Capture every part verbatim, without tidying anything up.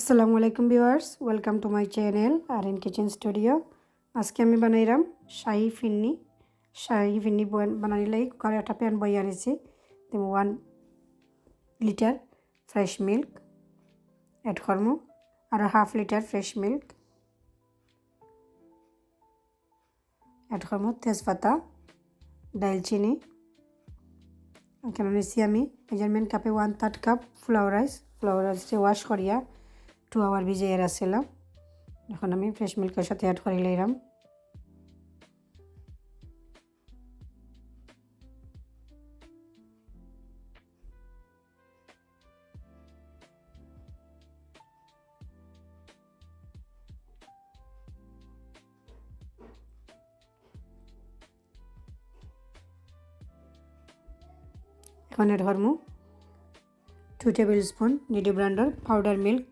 আসসালামু আলাইকুম viewers, welcome to my channel R N kitchen studio. আজকে আমি বানাইরাম শাহী ফিন্নি। শাহী ফিন্নি বন-, বানানির লাগি কুকারে একটা প্যান বইয়া নিছি। দিমু one litre fresh milk, add করমু আরও half litre fresh milk, add করমু তেজপাতা, দারচিনি। এখানো নিছি আমি মেজারমেন্ট কাপে one third cup flour rice. Flour রাইসটা ওয়াশ করিয়া টু আওয়ার ভিজাইয়া রাখছিলাম। এখন আমি ফ্রেশ মিল্কর সাথে অ্যাড করি লইলাম। এখন অ্যাড করমু টু টেবিল স্পুন নিডু ব্র্যান্ডর পাউডার মিল্ক।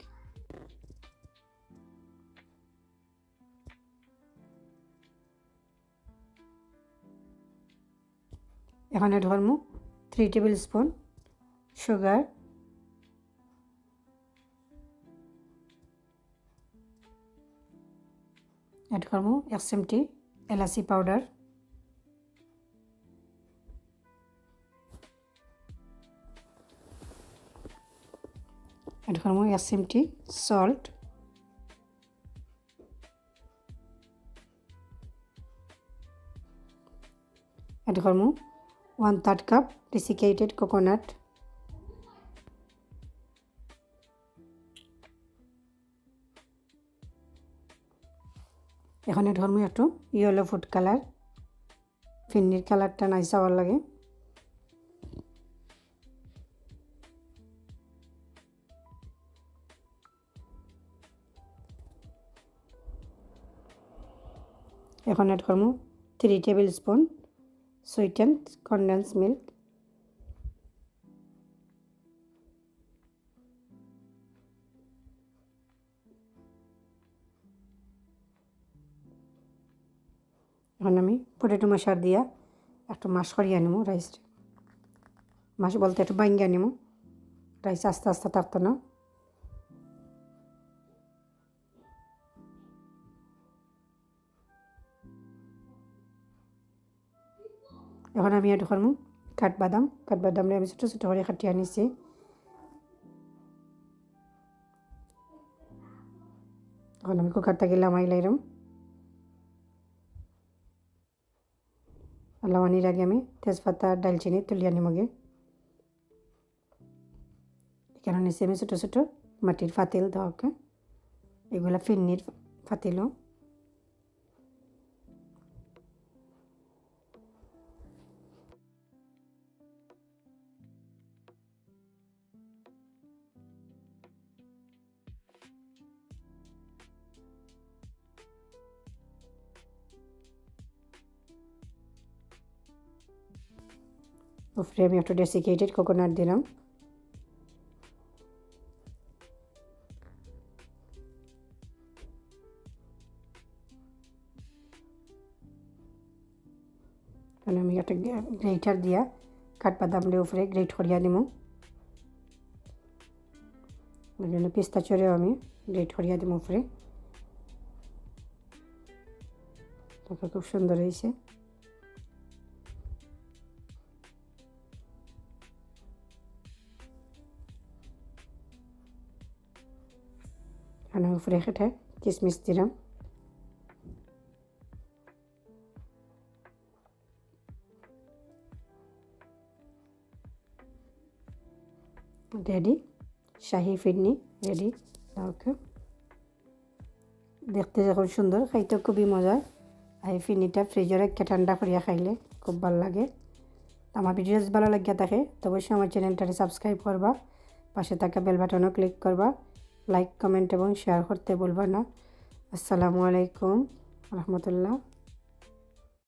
এখন অ্যাড করমু three tablespoon sugar. Add করমু এক চিমটি এলাচি পাউডার। অ্যাড করমু এক চিমটি সল্ট। অ্যাড করমু one third cup desiccated coconut. এখন অ্যাড করমু একটু ইয়েলো ফুড কালার, ফিন্নির কালারটা নাইস অওয়ার লাগি। এখন অ্যাড করমু three tablespoon sweetened condensed milk. এখন আমি পটেটো ম্যাশার দিয়া একটু ম্যাশ করিয়া নিমু রাইস। ম্যাশ বলতে একটু ভাঙ্গিয়া নিমু, রাইস আস্তা আস্তা থাকতো না। এখন আমি অ্যাড করমু কাঠবাদাম। কাঠবাদামরে আমি ছোট ছোট করি কাটিয়া নিছি। এখন আমি কুকার থাকি লামাই লাইরাম। আর লামানির আগে আমি তেজপাতা, দারচিনি তুলিয়া নিমুগি। এখানো নিছি আমি ছোট ছোট মাটির ফাতিল দেওয়া, ওকে, এগুলা ফিন্নির ফাতিলও। উপরে আমি একটু ডেসিকেটেড কোকোনাট দিলাম। তাহলে আমি একটা গ্রে-, গ্রেটার দিয়া কাঠবাদামরে উপরে গ্রেট করিয়া দিমু। ওই জন্য পিস্তাচিওরেও আমি গ্রেট করিয়া দিমু উপরে। তখন খুব সুন্দর হইছে। আর উপরে একটা কিশমিশ দিলাম। রেডি, শাহী ফিন্নি রেডি। ওকে, দেখতে যখন সুন্দর, খাইতে খুবই মজা। আর এই ফিন্নিটা ফ্রিজে রেখে ঠান্ডা করিয়া খাইলে খুব ভালা লাগে। আমার ভিডিও যদি ভালা লাগিয়া থাকে, তো অবশ্যই আমার চ্যানেলটারে সাবস্ক্রাইব করবা, পাশে থাকা বেল বাটনও ক্লিক করবা, লাইক, কমেন্ট এবং শেয়ার করতে ভুলবা না। আসসালামু আলাইকুম রহমতুল্লাহ।